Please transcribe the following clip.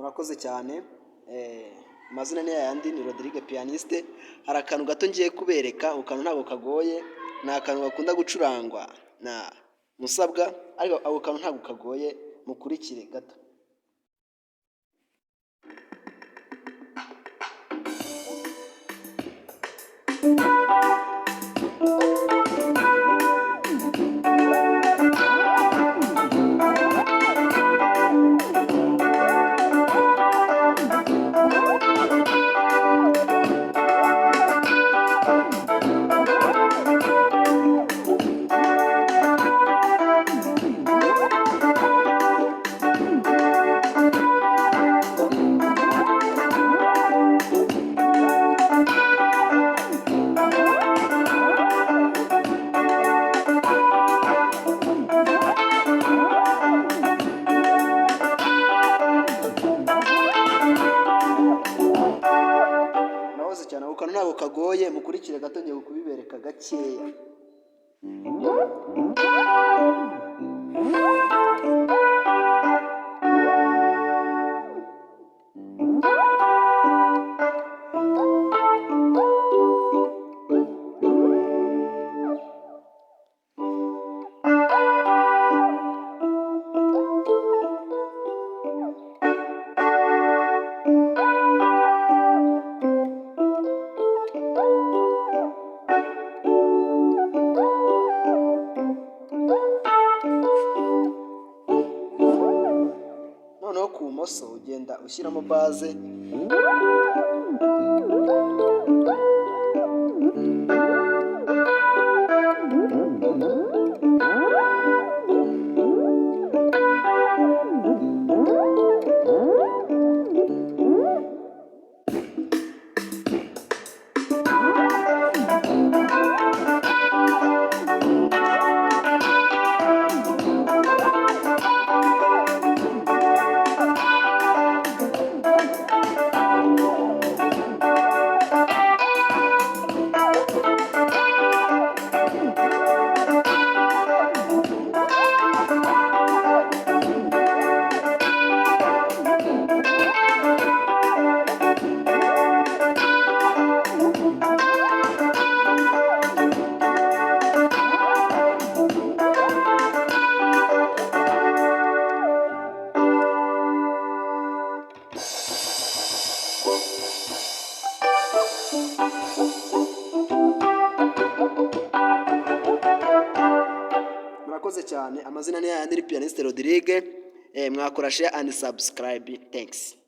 Murakoze cyane. Amazina ni yayandi, ni Rodrigue Pianiste. Hari akantu gato ngiye kubereka. Ako kantu ntabwo kagoye, ni akantu gakunda gucurangwa na musabwa, ariko ako kantu ntabwo kagoye. Mukurikire gato. Murakoze cyane. Ako kantu ntabwo kagoye, mukurikire gato, ngiye kubibereka gakeya. Noneho ku bumoso ugenda ushyiramo bass. Murakoze cyane. Amazina ni yayandi, ni Pianiste Rodrigue. Mwakora share and subscribe. Thanks.